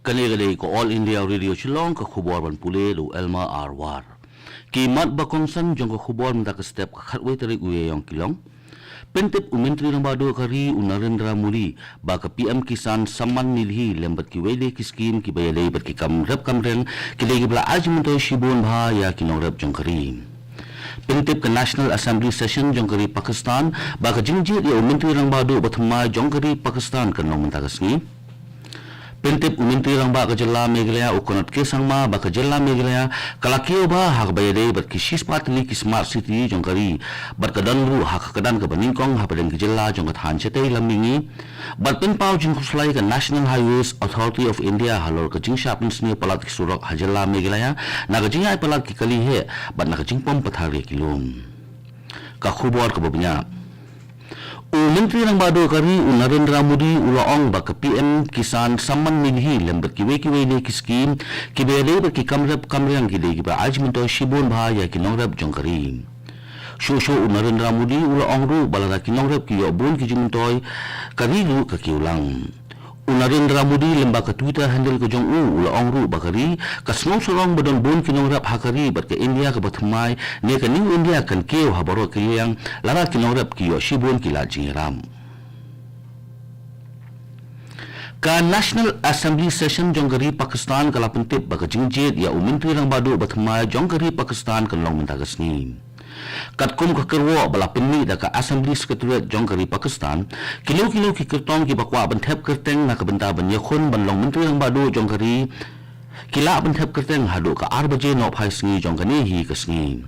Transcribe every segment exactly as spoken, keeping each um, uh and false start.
Kane ka dei ka All India Radio Shillong, ka khubor ban pule da u Elma Arwar. Ki mat ba kongsan jong ka khubor mynta ka step ka khatwei tarik u Ïaïong ki long: Pyntip u Myntri Rangbah Duh ka ri u Narendra Modi ba ka P M Kisan Samman Nidhi lem bad kiwei de ki skim kiba ïadei bad ki kam rep kam riang ki dei kiba la ai jingmyntoi shibun bha ïa ki nongrep jong ka ri. Pyntip ka National Assembly Session jong ka ri Pakistan ba ka jingjied ïa u Myntri Rangbah Duh ba thymmai jong ka ri Pakistan kan long mynta ka sngi. Pyntip u Myntri Rangbah ka jylla Meghalaya u Conrad K Sangma ba ka jylla Meghalaya ka la kiew bha ha kaba ïadei bad ki shispah tylli ki smart city jong ka ri bad ka don ruh ha ka kyrdan kaba nyngkong hapdeng ki jylla jong ka thaiñ shatei lam mihngi. Bad pynpaw jingkhuslai ka National Highways Authority of India halor ka jingshah pynsniew palat ki surok ha jylla Meghalaya na ka jingïaid palat ki kali heh bad na ka jingpom pathar ïa ki lum. Ka khubor kaba bniah. U Myntri Rangbah Duh ka ri u Narendra Modi u la ong ba ka P M Kisan Samman Nidhi lem bad kiwei kiwei de ki skim kiba ïadei bad ki kam rep kam riang ki dei kiba ai jingmyntoi shibun bha ïa ki nongrep jong ka ri. Shuh shuh u Narendra Modi u la ong ruh ba lada ki nongrep ki ïoh bun ki jingmyntoi, ka ri ruh ka kiew lang. U Narendra Modi lyngba ka Twitter handle ka jong u u la ong ruh ba ka ri ka sngew sarong ba don bun ki nongrep ha ka ri bad ka India kaba thymmai ne ka New India kan kiew ha baroh ki liang lada ki nongrep ki ïoh shibun ki lad jingïarap. Ka National Assembly Session jong ka ri Pakistan ka la pyntip ba ka jingjied ïa u Myntri Rangbah Duh ba thymmai jong ka ri Pakistan kan long mynta ka sngi. Katkum ka kyrwoh ba la pynmih da ka Assembly Secretariat jong ka ri Pakistan, kino kino ki kyrtong kiba kwah ban thep kyrteng na ka bynta ban ïakhun ban long Myntri Rangbah Duh jong ka ri ki lah ban thep kyrteng haduh ka ar baje nohphai sngi jong kane hi ka sngi.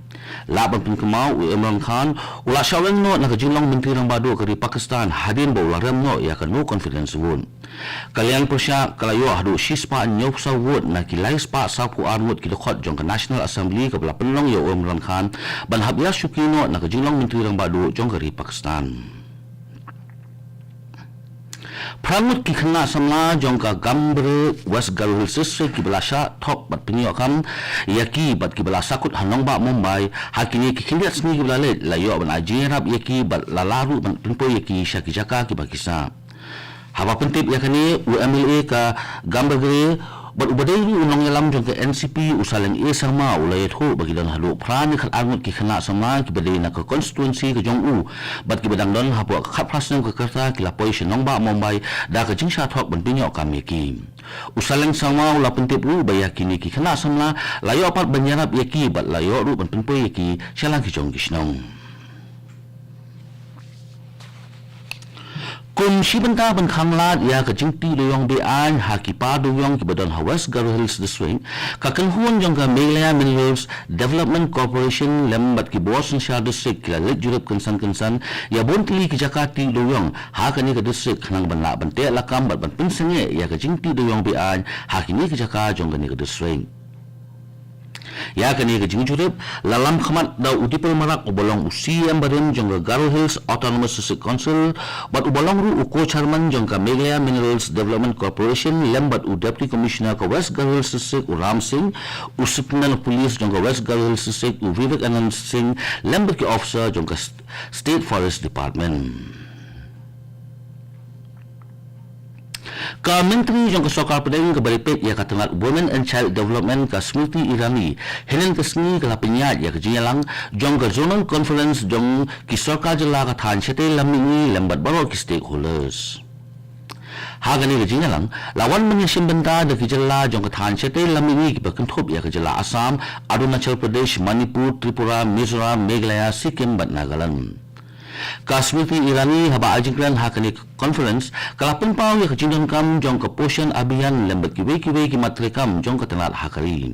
Lah ban pynkynmaw, u Imran Khan u la shah weng noh na ka jinglong Myntri Rangbah Duh ka ri Pakistan hadien ba u la rem noh ïa ka no confidence vote. Ka liang pyrshah ka la ïoh haduh shispah hynñiewphew saw vote na ki laispah sawphew ar ngut ki dkhot jong ka National Assembly kaba la pynlong ïa u Imran Khan ban hap ïashuki noh na ka jinglong Myntri Rangbah Duh jong ka ri Pakistan. Phra ngut ki khynnah samla jong ka Gambegre, West Garo Hills District, kiba la shah thok bad pynïoh kam ïa ki bad kiba la sakut ha nongbah Mumbai ha kine ki khyndiat sngi kiba la leit, la ïoh ban ai jingïarap ïa ki bad la lah ruh ban pynpoi ïa ki sha ki jaka kiba ki sah. Haba pyntip ïa kane, u M L A ka Gambegre bad uba dei ruh u nongïalam jong ka N C P, u Saleng A Sangma, u la ïathuh ba ki don haduh phra ne khatar ngut ki khynnah samla kiba dei na ka constituency ka jong u bad kiba dang don hapoh ka khatphra snem ka rta ki la poi sha nongbah Mumbai da ka jingshah thok ban pynïoh kam ïa ki. U Saleng Sangma u la pyntip ruh ba ïa kine ki khynnah samla la ïoh pat ban ïarap ïa ki bad la ïoh ruh ban pynpoi ïa ki sha la ki jong ki shnong. Kum shi bynta ban khanglad ïa ka jingtih dewïong be-aiñ ha ki par dewïong kiba don ha West Garo Hills District, ka kynhun jong ka Meghalaya Minerals Development Corporation lem bad ki bor synshar district ki la leit jurip kynsan kynsan ïa bun tylli ki jaka tih dewïong ha kane ka district khnang ban lah ban teh lakam bad ban pynsangeh ïa ka jingtih dewïong be-aiñ ha kine ki jaka jong kane ka district. Ïa kane ka jingjurip la lam khmat da u Dipal Marak uba long u C E M barim jong ka Garo Hills Autonomous District Council bad uba long ruh u co-chairman jong ka Meghalaya Minerals Development Corporation lem bad u Deputy Commissioner ka West Garo Hills District u Ram Singh, u Superintendent of Police jong ka West Garo Hills District u Vivekanand Singh lem bad ki officer jong ka St-, State Forest Department. Ka Myntri jong ka Sorkar Pdeng kaba ïapeit ïa ka tnat Women and Child Development, ka Smriti Irani, hynnin ka sngi ka la pynïaid ïa ka jingïalang jong ka Zonal Conference jong ki sorkar jylla ka thaiñ shatei lam mihngi lem bad baroh ki stakeholders. Ha kane ka jingïalang la wan ban ïashim bynta da ki jylla jong ka thaiñ shatei lam mihngi kiba kynthup ïa ka jylla Assam, Arunachal Pradesh, Manipur, Tripura, Mizoram, Meghalaya, Sikkim bad Nagaland. Ka Smriti Irani haba ai jingkren ha kane ka conference ka la pynpaw ïa ka jingdonkam jong ka Poshan Abhiyan lem bad kiwei kiwei ki mat treikam jong ka tnat ha ka ri.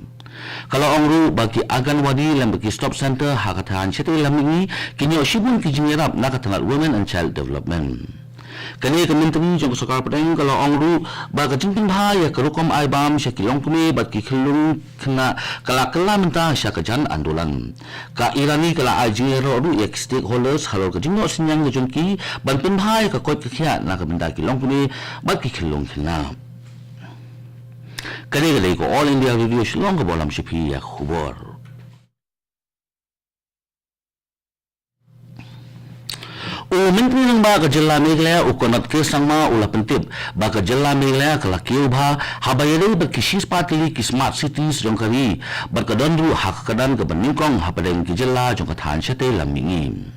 Ka la ong ruh ba ki Anganwadi lem bad ki Stop Centre ha ka thaiñ shatei lam mihngi kin ïoh shibun ki jingïarap na ka tnat Women and Child Development. Kane ka Myntri jong ka Sorkar Pdeng ka la ong ruh ba ka jingpynbha ïa ka rukom ai bam sha ki longkmie bad ki khyllung khynnah ka la kylla mynta sha ka jan andolan. Ka Irani ka la ai jingïaroh ruh ïa ki stakeholders halor ka jingnoh synñiang ka jong ki ban pynbha ïa ka koit ka khiah na ka bynta ki longkmie bad ki khyllung khynnah. Kane ka dei ka All India Radio Shillong kaba lam sha phi ïa ka khubor. U Myntri Rangbah ka jylla Meghalaya u Conrad K Sangma u la pyntip ba ka jylla Meghalaya ka la kiew bha haba ïadei bad ki shispah tylli ki smart cities jong ka ri, bad ka don ruh ha ka kyrdan kaba nyngkong hapdeng ki jylla jong ka thaiñ shatei lam mihngi.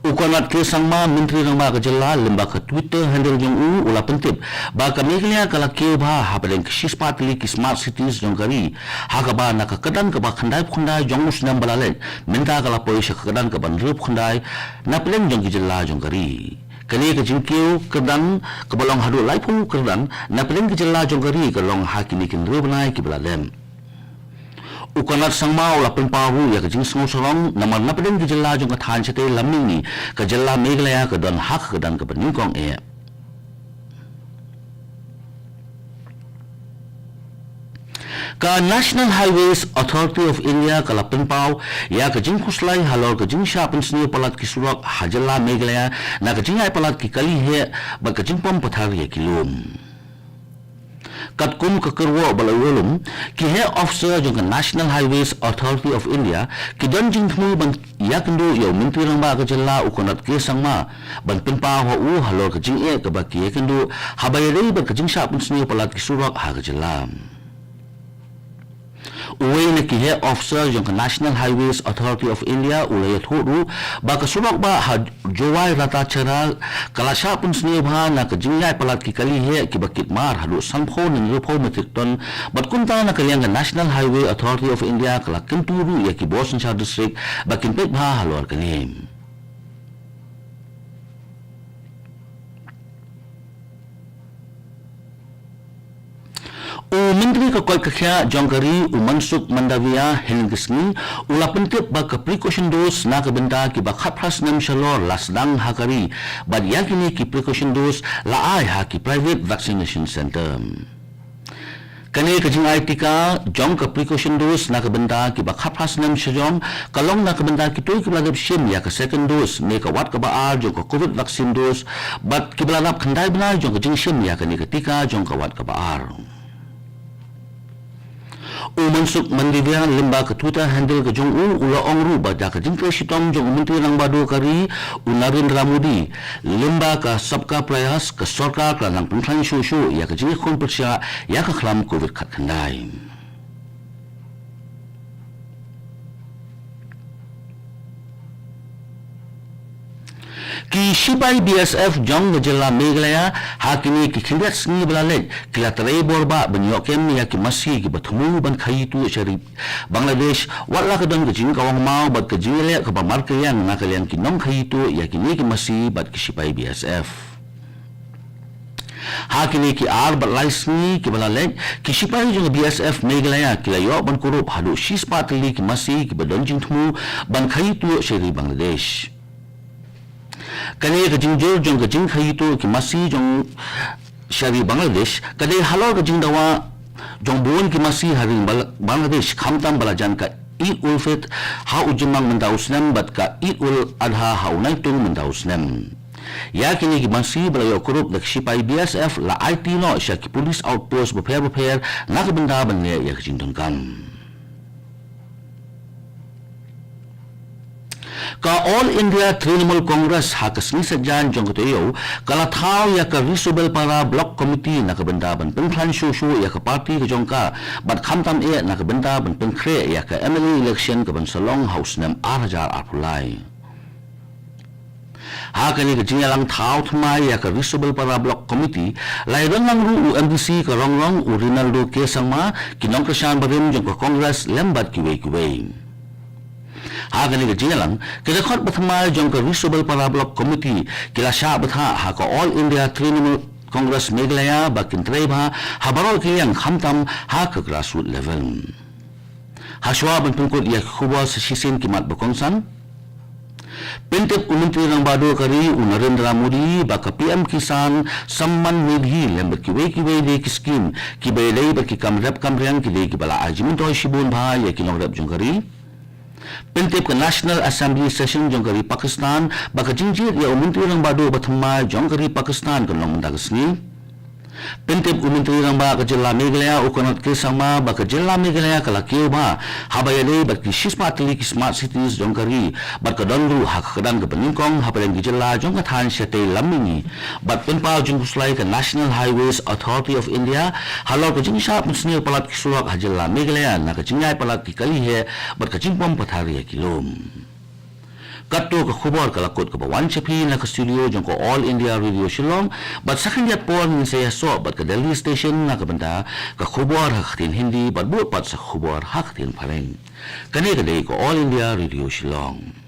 U Conrad K Sangma, Myntri Rangbah ka jylla, lyngba ka Twitter handle jong u, u la pyntip ba ka Meghalaya ka la kiew bha hapdeng ki shispah tylli ki smart cities jong ka ri, ha kaba na ka kyrdan kaba khyndaiphew khyndai jong u snem ba la leit, mynta ka la poi sha ka kyrdan kaba hynriewphew khyndai napdeng jong ki jylla jong ka ri. Kane ka jingkiew kyrdan kaba long haduh laiphew kyrdan napdeng ki jylla jong ka ri ka long ha kine ki hynriew bnai kiba la dep. U Conrad Sangma u la pynpaw ruh ïa ka jingsngewsarong namar napdeng ki jylla jong ka thaiñ shatei lam mihngi, ka jylla Meghalaya ka don ha ka kyrdan kaba nyngkong eh. Ka National Highways Authority of India ka la pynpaw ïa ka jingkhuslai halor ka jingshah pynsniew palat ki surok ha jylla Meghalaya na ka jingïaid palat ki kali heh bad ka jingpom pathar ïa ki lum. Katkum ka kyrwoh ba la ïoh lum, ki heh officer jong ka National Highways Authority of India ki don jingthmu ban ïakynduh ïa u Myntri Rangbah ka jylla u Conrad K Sangma ban pynpaw ha u halor ka jingeh kaba ki ïakynduh haba ïadei bad ka jingshah pynsniew palat ki surok ha ka jylla. Uwei na ki heh officer jong ka National Highways Authority of India u la ïathuh ruh ba ka surok bah ha Jowai Ratacherra ka la shah pynsniew bha na ka jingïaid palat ki kali heh kiba kit mar haduh sanphew ne hynriewphew metric ton, bad kumta na ka liang ka National Highway Authority of India ka la kyntu ruh ïa ki bor synshar district ba kin peit bha halor kane. U Myntri ka koit ka khiah jong ka ri u Mansukh Mandaviya hynnin ka sngi u la pyntip ba ka precaution dose na ka bynta kiba khatphra snem shalor la sdang ha ka ri, bad ïa kine ki precaution dose la ai ha ki private vaccination centre. Kane ka jingai tika jong ka precaution dose na ka bynta kiba khatphra snem shajrong ka long na ka bynta kito kiba la dep shim ïa ka second dose ne ka wat kaba ar jong ka covid vaccine dose, bad kiba la dap khyndai bnai jong ka jingshim ïa kane ka tika jong ka wat kaba ar. U Mansukh Mandaviya lyngba ka Twitter handle ka jong u u la ong ruh ba da ka jingtrei shitom jong u Myntri Rangbah Duh ka ri u Narendra Modi, lyngba ka Sabka Prayas ka sorkar ka la nang pynkhlaiñ shuh shuh ïa ka jingïakhun pyrshah ïa ka khlam covid khatkhyndai. Ki shipai B S F jong ka jylla Meghalaya ha kine ki khyndiat sngi ba la leit ki la trei bor bah ban ïoh kem ïa ki masi kiba thmu ban khaïi tuh sha ri Bangladesh, wat la ka don ka jingkawang maw bad ka jingïaleh kaba markylliang na ka liang ki nongkhaïi tuh ïa kine ki masi bad ki shipai B S F. Ha kine ki ar bad lai sngi kiba la leit, ki shipai jong ka B S F Meghalaya ki la ïoh ban kurup haduh shispah tylli ki masi kiba don jingthmu ban khaïi tuh sha ri Bangladesh. Kane ka jingjur jong ka jingkhaïi tuh ki masi jong sha ri Bangladesh ka dei halor ka jingdawa jong bun ki masi ha ri Bal-, Bangladesh, khamtam ba la jan ka Eid ul Fitr ha u Jymmang mynta u snem bad ka Eid ul Adha ha u Naitung mynta u snem. Ïa kine ki masi ba la ïoh kurup da ki shipai B S F la aiti noh sha ki police outpost bapher bapher na ka bynta ban leh ïa ka jingdonkam. Ka All India Trinamool Congress ha ka sngi Saitjaiñ jong ka taïew ka la thaw ïa ka Risobelpara Block Committee na ka bynta ban pynkhlaiñ shuh shuh ïa ka party ka jong ka, bad khamtam eh na ka bynta ban pynkhreh ïa ka M L A election ka ban sa long ha u snem ar hajar arphew lai. Ha kane ka jingïalang thaw thymmai ïa ka Risobelpara Block Committee, la ïadon lang ruh u M D C ka Rongrong u Rinaldo K Sangma, ki nongkyrshan barim jong ka Congress lem bad kiwei kiwei. Ha kane ka jingïalang, ki dkhot ba thymmai jong ka Risobelpara Block Committee ki la shah bthah ha ka All India Trinamool Congress Meghalaya ba kin trei bha ha baroh ki liang, khamtam ha ka grassroots level. Hashwa ban pynkut ïa ki khubor sa shisien ki mat ba kongsan. Pyntip u Myntri Rangbah Duh ka ri u Narendra Modi ba ka P M Kisan Samman Nidhi lem bad kiwei kiwei de ki skim kiba ïadei bad ki kam rep kam riang ki dei kiba la ai jingmyntoi shibun bha ïa ki nongrep jong ka ri. Pyntip ka National Assembly Session jong ka ri Pakistan ba ka jingjied ïa u Myntri Rangbah Duh ba thymmai jong ka ri Pakistan kan long mynta ka sngi. Pyntip u Myntri Rangbah ka Jylla Meghalaya u Conrad K Sangma ba ka Jylla Meghalaya ka la kiew bha haba ïadei bad ki shispah tylli ki smart cities jong ka ri bad ka don ruh ha ka kyrdan kaba nyngkong hapdeng ki jylla jong ka thaiñ shatei lam mihngi bad pynpaw jingkhuslai ka National Highways Authority of India halor ka jingshah pynsniew palat ki surok ha Jylla Meghalaya na ka jingïaid palat ki kali heh bad ka jingpom pathar ïa ki lum. Katto ka khubor ka la kut kaba wan sha phi na ka studio jong ka All India Radio Shillong, bad sa khyndiat por ngin sa ïasoh bad ka Delhi Station na ka bynta ka khubor ha ka ktien Hindi bad bud pat sa ka khubor ha ka ktien Phareng. Kane ka dei ka All India Radio Shillong.